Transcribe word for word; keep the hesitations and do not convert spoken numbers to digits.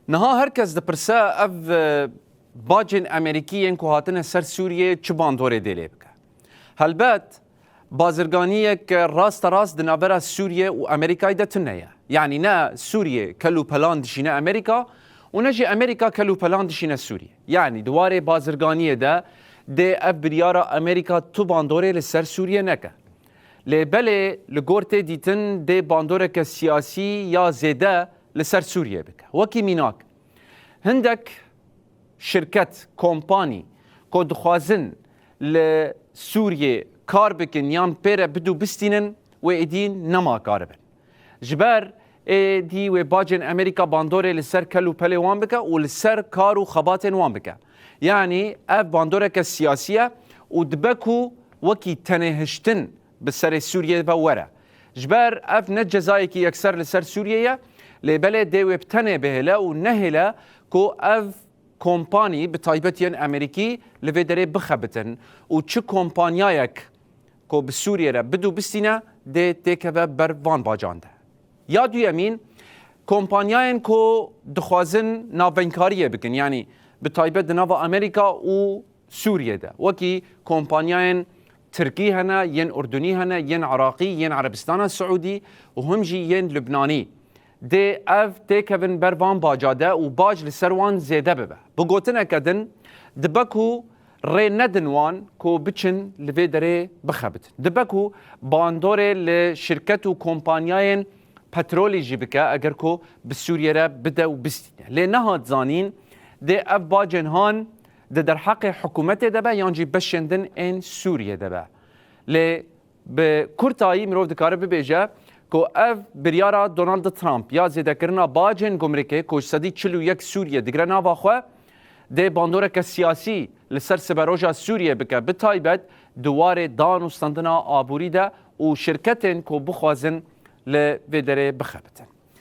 Niha her kes dipirse, ev, e, bacên Amerîkî yên ku hatine ser Sûriyê çi bandorê dê lê bike? Helbet, bazirganiyek rasterast di navbera Sûriyê û Amerîkayê de tune ye. Yanî ne Sûriyê kel û pelan dişîne Amerîka û ne jî Amerîka kel û pelan dişîne Sûriyê. Yanî di warê bazirganiyê de dê ev biryara Amerîka tu bandorê li ser Sûriyê neke. Lê belê li gor tê dîtin dê bandoreke siyasî ya zêde li ser Sûriyê bike. Wekî mînak, hindek şirket, kompanî ku dixwazin li Sûriyê kar bikin yan pê re bidû bistînin, wê êdî nema karibin. Ji ber êdî wê bacên Amerîka bandorê li ser kel û pelê wan bike û li ser kar û xebatên wan bike. Yanî ev bandoreke siyasî ye û dibe ku wekî tenêhiştin bi serê Sûriyê ve were. Ji ber ev ne cezayekî yekser li ser Sûriyê ye, lê belê dê wê bi tenê bihêle û nehêle ku ev kompanî, bi taybet yên Amerîkî, li vê derê bixebitin û çi kompanyayek ku bi Sûriyê re bidû bistîne, dê têkeve ber van bacan de. Ya duyemîn, kompanyayên ku dixwazin navbeynkariye bikin, yanî bi taybet di nava Amerîka û Sûriyê de, wekî kompanyayên Tirkî hene, yên Urdunî hene, yên Iraqî, yên Erebistana Siûdî û him jî yên Lubnanî. Dê ev têkevin ber van baca de û bac li ser wan zêde bibe. Bi gotineke din, dibe ku rê nedin wan ku biçin li vê derê bixebitin. Dibe ku bandorê li şirket û kompanyayên petrolî jî bike, eger ku bi Sûriyê re bide û bistîne. Lê nehat zanîn, dê ev bacên han di derheqê hikûmetê de be yan jî beşên din ên Sûriyê de be. Lê bi kurtayî mirov dikare bibêje ku ev biryara Donald Trump ya zêdekirina bacên gumrikê ku ji sedî çil û yek Sûriye digire nava xwe, dê bandoreke siyasî li ser siberoja Sûriyê bike, bi taybet di warê dan û standina aborî de û şirketên ku bixwazin li vê derê bixebitin.